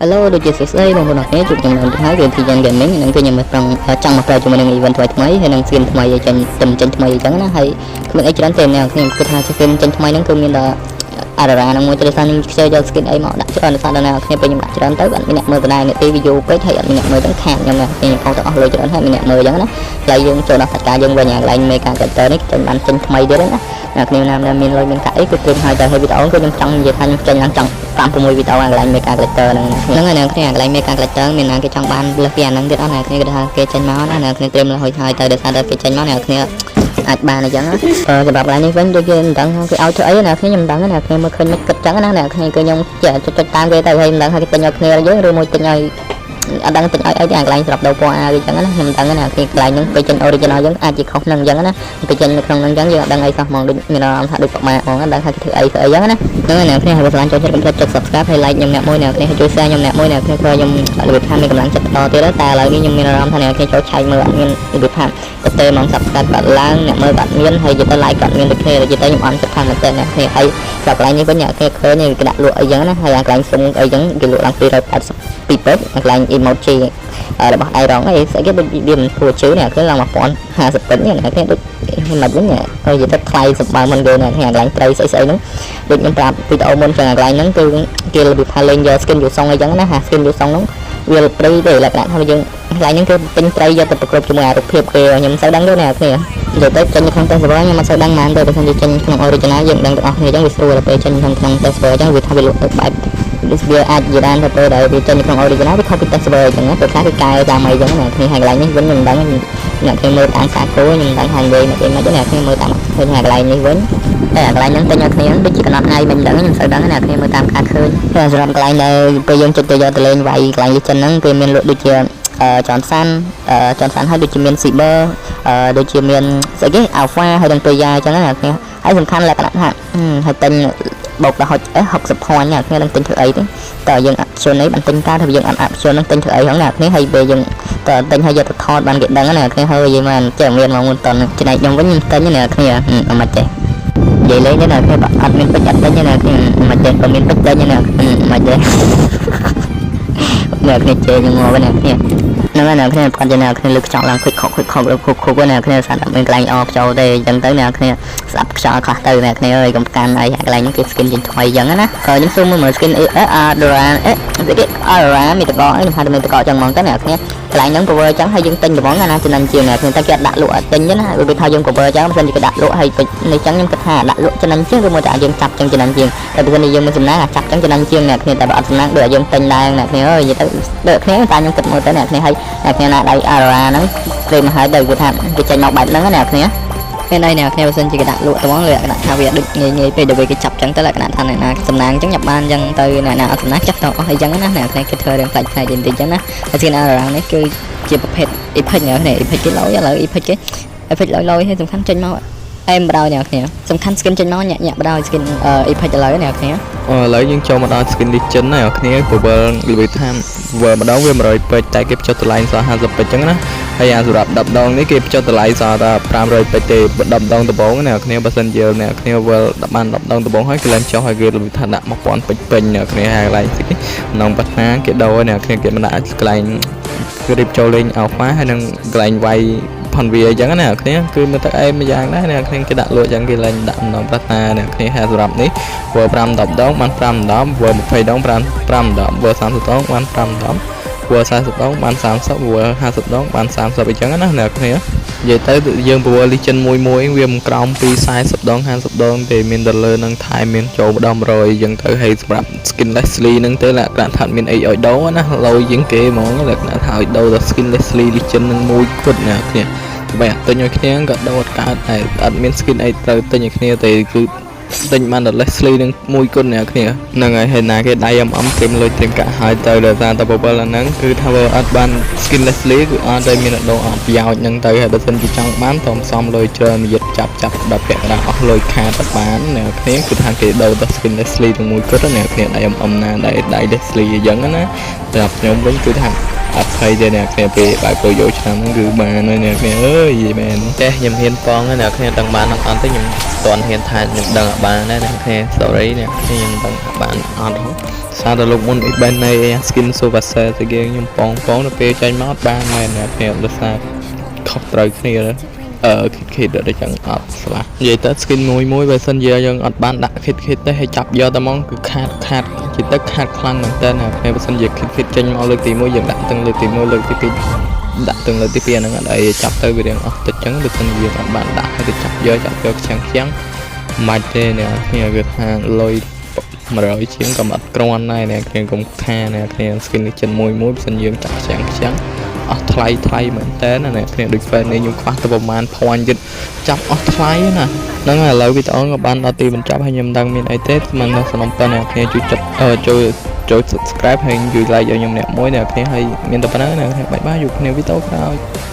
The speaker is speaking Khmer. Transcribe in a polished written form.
Hello ដូចជាសួស្តីបងប្អូនអរគ្នាជួបខ្ញុំនៅហើយគឺ TGN Gaming ហ្នឹងគឺខ្ញុំមកប្រងចង់មកប្រើជាមួយនឹង event ថ្មីថ្មីហើយនឹង skin ថ្មីឲ្យចេញទំចេញថ្មីអញ្ចឹងណាហើយគ្មានអីច្រើនទេអ្នកខ្ញុំគិតថា skin ចេញថ្មីហ្នឹងគឺមានដល់អារ៉ាហ្នឹងមួយទេដោយសារខ្ញុំខ្ជិលយក skin អីមកដាក់ច្រើនដោយសារដល់អ្នកគ្នាពេលខ្ញុំដាក់ច្រើនទៅអត់មានអ្នកមើលបណ្ដានាទី video ពេកហើយអត់មានអ្នកមើលទៅខាតខ្ញុំណាខ្ញុំខំទៅអស់លុយច្រើនហើយមានអ្នកមើលអញ្ចឹងណាហើយយើងចូលដល់សាច់ការយើងវិញអាកន្លែង Mega Character នេះចេញបានចេញថ្មីទៀតណាអ្នកគ្នាណាមានលុយមានកាក់អីគឺត្រៀមហើយតែហើយវីដេអូគឺខ្ញុំចង់និយាយថាខ្ញុំចេញឡើងចង់5 6វីដេអូអាកន្លែង Mega Character ហ្នឹងហ្នឹងហើយអ្នកគ្នាអាកន្លែង Mega Character មានណាគេចង់បានលើសពីអាហ្នឹងទៀតអត់អ្នកគ្នាគេថាគេចេញមកណាអ្នកគ្នាត្រៀមលុយហើយទៅដោយសារតែគេចេញមកអ្នកគ្នាអាចបានអញ្ចឹងសម្រាប់កន្លែងនេះវិញដូចគេមិនដឹងគេឲ្យធ្វើអីអ្នកគ្នាខ្ញុំមិនដឹងអ្នកគ្នាមើលឃើញមិនគិតចឹងណាអ្នកគ្នាគឺខ្ញុំចេះចុចចុចតាមគេទៅហើយមិនដឹងថាគេទិញឲ្យគ្នាយើងឬមួយទិញឲ្យអត់ដឹងទិញឲ្យអីទេអាកន្លែងស្រាប់ដូរពណ៌អាវអញ្ចឹងណាខ្ញុំមិនដឹងណាគ្នាកន្លែងហ្នឹងពេលចេញ original យើងអាចជាខុសនឹងអញ្ចឹងណាពេលចេញនៅក្នុងហ្នឹងអញ្ចឹងយើងអត់ដឹងអីសោះហ្មងដូចមានអារម្មណ៍ថាដូចប្រមាថហ្មងដឹងថាគេធ្វើអីធ្វើអីអញ្ចឹងណាហ្នឹងហើយអ្នកគ្នាហើយបើស្រឡាញ់ចូលចិត្តកុំភ្លេចចុច subscribe ហើយ like ខ្ញុំអ្នកមួយអ្នកគ្នាហើយជួយ share ខ្ញុំអ្នកមួយអ្នកគ្នាធ្វើខ្ញុំរបៀបថាមានកម្លាំងចិត្តបន្តទៀតតែឥឡូវនេះខ្ញុំមានអារម្មណ៍ថាអ្នកគ្នាចូលឆែកមើលអត់មានរបៀបថាទៅទេហ្មង subscribe បាត់ឡើងអ្នកមើលបាត់មានហើយនិយាយទៅ like បាត់មានដូចគ្នានិយាយទៅខ្ញុំអន់ចិត្តថាមែនតើអ្នកគ្នាហើយសម្រាប់កន្លែងនេះវិញអ្នកគ្នាឃើញគេដាក់លក់អីចឹងណាហើយអាកន្លែងសុំអីចឹងគេលក់ឡើង282ពេជ្រអាកន្លែង emoji របស់ដៃរងអីស្អីគេដូចវាមិនគួរជឿនេះឃើញឡើង1050ពេជ្រនេះអ្នកគ្នាដូចមិនវិញហើយនិយាយទៅថ្លៃសម្បើមិនគេអ្នកគ្នាកន្លែងត្រីស្អីស្អីហ្នឹងដូចខ្ញុំប្រាប់វីដេអូមុនចឹងកន្លែងហ្នឹងគឺគេរបៀបថាលេងយក skin យូសុងអីចឹងណាហា skin យូសុងហ្នឹងវាព្រៃទេលក្ខណៈថាយើងកន្លែងហ្នឹងគឺពេញត្រីយកទៅប្រកបជាមួយអារូបភាពគេខ្ញុំមិនសូវដឹងទេអ្នកគ្នានិយាយទៅចេញនៅក្នុង test server ខ្ញុំមិនសូវដឹងហ្មងទេបើមិនជាចេញក្នុង original យើងដឹងទាំងអស់គ្នាចឹងវាស្រួលដល់ពេលចេញក្នុងក្នុង test server ចឹងវាថាវាលក់ទៅបែបវាអាចនិយាយបានទៅពេលដែលវាចេញក្នុង original វាខុសពី test server ចឹងណាពេលខ្លះគេកែតាមអីចឹងណាគ្នាហើយកន្លែងនេះវិញខ្ញុំមិនដឹងអ្នកគ្នាមើលតាមសាគោខ្ញុំមិនដឹងថានិយាយមកទេមកទេអ្នកគ្នាមើលតាមឃើញហើយកន្លែងនេះវិញតែកន្លែងហ្នឹងទិញឲ្យគ្នាដូចជាកំណត់ថ្ងៃមិនដឹងខ្ញុំសូវដឹងអ្នកគ្នាមើលតាមការឃើញហើយសម្រាប់កន្លែងដែលពេលយើងចុចទៅយកទៅលេងវាយកន្លែងចិនហ្នឹងគេមានលក់ដូចជាចនសាន់ចនសាន់ហើយដូចជាមាន Cyber ដូចជាមានស្អីគេ Alpha ហើយនិង Peya អញ្ចឹងណាអ្នកគ្នាហើយសំខាន់លក្ខណៈថាហើយទិញបោកដល់60 point អ្នកគ្នានឹងទិញធ្វើអីទេតើយើងអត់ជន់អីបានទិញកើតហើយយើងអត់អត់ជន់នឹងទិញធ្វើអីហ្នឹងអ្នកគ្នាហើយពេលយើងតើទិញហើយយកទៅថតបានគេដឹងណាអ្នកគ្នាហើយនិយាយមកចេះមានមកមុនតនចំណែកខ្ញុំវិញខ្ញុំទិញអ្នកគ្នាអត់មកចេះនិយាយលេងទេអ្នកគ្នាអត់មានពេជ្រអត់ទិញទេអ្នកគ្នាមិនចេះក៏មានពេជ្រទិញអ្នកមិនចេះអ្នកគ្នាជេរខ្ញុំមកវិញអ្នកគ្នាហ្នឹងហើយអ្នកគ្នាគាត់ជាអ្នកគ្នាលើកខ្យល់ឡើងខុចខុកខុចខុកខុកខុកអ្នកគ្នាស្អាតអត់មានកន្លែងអខ្យល់ទេអញ្ចឹងទៅអ្នកគ្នាស្ដាប់ខ្យល់ខ្លះទៅអ្នកគ្នាអើយកុំកាន់អីកន្លែងហ្នឹងគេ skin ចេញថ្មីអញ្ចឹងណាខ្ញុំស៊ូមមើល skin អីអាដូរ៉ាអេគេអារ៉ាមានតកអីខ្ញុំហៅតែមានតកអញ្ចឹងហ្មងទៅអ្នកគ្នាកន្លែងហ្នឹង power អញ្ចឹងហើយយើងទិញហ្មងណាចំណេញជាងអ្នកគ្នាតែគេអត់ដាក់លក់អត់ទិញទេណាវាថាយើង power អញ្ចឹងបើមិនជាគេដាក់លក់ហើយនេះអញ្ចឹងខ្ញុំគិតថាដាក់លក់ចំណេញជាងឬមួយតែយើងចាប់អញ្ចឹងចំណេញជាងតែបើមិនយើងមានសំណាងអាចាប់អញ្ចឹងចំណេញជាងអ្នកគ្នាតែបើអត់សំណាងដូចយើងទិញដែរអ្នកគ្នាអើយនិយាយទៅដូចគ្នាតែខ្ញុំគិតមើលទៅអ្នកគ្នាហើយអ្នកគ្នាណាដៃអារ៉ាហ្នឹងព្រមហើយទៅគឺថាគេចេញមកបែបហ្នឹងណាអ្នកគ្នាមានអីអ្នកគ្នាបើសិនជាគេដាក់លក់ត្មងលក្ខណៈថាវាដូចងាយងាយពេកដល់ពេលគេចាប់ចឹងទៅលក្ខណៈថាអ្នកណាសំណាងចឹងញាប់បានចឹងទៅអ្នកណាអត់សំណាងចាប់ទៅអស់អីចឹងណាអ្នកគ្នាគេធ្វើរឿងផ្លាច់ផ្លែបន្តិចចឹងណាហើយ skin អារ៉ានេះគឺជាប្រភេទ Epic អ្នកគ្នា Epic គេលយឥឡូវ Epic គេ Epic លយលយហើយសំខាន់ចេញមកអែមបដ ாய் អ្នកគ្នាសំខាន់ skin ចេញមកញាក់ញាក់បដ ாய் skin Epic ឥឡូវអ្នកគ្នា អូឥឡូវយើងចូលមកដល់ skin legend ហើយអ្នកគ្នាពវល់របៀបថាវល់ម្ដងវា100ពេជ្រតែគេបញ្ចុះតម្លៃសល់50ពេជ្រចឹងណាហើយអាសម្រាប់10ដងនេះគេបញ្ចុះតម្លៃសល់តែ500ពេជ្រទេ10ដងដំបូងណាអ្នកគ្នាបើសិនជាអ្នកគ្នាវល់បាន10ដងដំបូងហើយគេឡើងចុះហើយគេរបៀបថាដាក់1000ពេជ្រពេញអ្នកគ្នាហើយកន្លែងស្អីម្ដងប្រាថ្នាគេដូរអ្នកគ្នាគេមិនដាក់កន្លែងគេរៀបចូលលេង alpha ហើយនឹងកន្លែងវាយផនវាអញ្ចឹងណាអ្នកគ្នាគឺមើលទៅអែមមួយយ៉ាងដែរអ្នកគ្នាគេដាក់លក់អញ្ចឹងគេលែងដាក់ម្ដងប្រាថ្នាអ្នកគ្នាហើយសម្រាប់នេះវើ5 10ដងបាន5 10វើ20ដង5 5 10វើ30ដងបាន5 10វើ40ដងបាន30វើ50ដងបាន30អញ្ចឹងណាអ្នកគ្នានិយាយទៅយើងពវ legend មួយមួយវាមិនក្រោមពី40ដង50ដងទេមានតែលើនឹងថែមមានចូលម្ដង100អញ្ចឹងទៅហើយសម្រាប់ skin Leslie ហ្នឹងទេលក្ខណៈថាមានអីឲ្យដូរណាលយជាងគេហ្មងលក្ខណៈថាឲ្យដូរដល់ skin Leslie legend នឹងមួយគត់អ្នកគ្នាបែរទិញឲ្យគ្នាក៏ដូរអត់កើតដែរអត់មាន skin អីត្រូវទិញឲ្យគ្នាទេគឺទិញបានដល់ Leslie នឹងមួយគុណអ្នកគ្នាហ្នឹងហើយហើយណាគេដៃ MM ត្រៀមលុយត្រៀមកាក់ហើយទៅដោយសារតែបបលអាហ្នឹងគឺថាបើអត់បាន skin Leslie គឺអត់ได้មានដូរអត់ប្រយោជន៍ហ្នឹងទៅហើយបើសិនជាចង់បានតមសំលុយច្រើនយិតចាប់ចាប់ដល់ពាក់កណ្ដាលអស់លុយខាតអត់បានអ្នកគ្នាគឺថាគេដូរដល់ skin Leslie ទាំងមួយគត់អ្នកគ្នាដៃ MM ណាដៃដៃ Leslie អញ្ចឹងណាសម្រាប់ខ្ញុំវិញគឺថា អត់ភ័យទេអ្នកគ្នាពេលបើកយកឆ្នាំហ្នឹងគឺបានហើយអ្នកគ្នាអើយមែន ចេះខ្ញុំហ៊ានប៉ងហើយអ្នកគ្នាដឹងបាននឹងអត់ទេខ្ញុំមិនទាន់ហ៊ានថាខ្ញុំដឹងអត់បានដែរអ្នកគ្នា sorry អ្នកគ្នាខ្ញុំដឹងអត់បានអត់ហ៎ សារតែលោកមុន event នៃ skin super cell ទៅគេខ្ញុំប៉ងប៉ងទៅពេលចាញ់មកអត់បានមែនអ្នកគ្នាដោយសារខុសត្រូវគ្នាអឺ kit kit ដល់ចឹងអត់ស្លាស់និយាយទៅ skin មួយមួយបើសិនជាយើងអត់បានដាក់ kit kit ទេហើយចាប់យកតែហ្មងគឺខាតខាតជាទៅខាតខ្លាំងមែនតើអ្នកគ្នាបើសិនជា kit kit ចេញមកលើកទី1យើងដាក់ទាំងលើកទី1លើកទី2ដាក់ទាំងលើកទី2អាហ្នឹងអត់អីចាប់ទៅវារៀងអស់តិចចឹងបើសិនជាយើងអត់បានដាក់ហើយទៅចាប់យកចាប់យកខ្ចាំងខ្ចាំងមិនទេអ្នកគ្នាគឺថាលុយ100ជាងក៏អត់គ្រាន់ដែរអ្នកគ្នាកុំថាអ្នកគ្នា skin នេះចិនមួយមួយបើសិនយើងចាក់ខ្ចាំងខ្ចាំងអស់ថ្លៃថ្លៃមែនតើណាអ្នកគ្នាដូច fan នេះខ្ញុំខ្វះទៅប្រហែល point ទៀតចាប់អស់ថ្លៃណាហ្នឹងហើយឥឡូវវីដេអូក៏បានដល់ទីបញ្ចប់ហើយខ្ញុំមិនដឹងមានអីទេមិននៅសំណប៉ុណ្ណេះអ្នកគ្នាជួយចុចអឺជួយចូល subscribe ហើយជួយ like ឲ្យខ្ញុំអ្នកមួយអ្នកគ្នាហើយមានតែប៉ុណ្្នឹងអ្នកគ្នាbye bye ជួបគ្នាវីដេអូក្រោយ។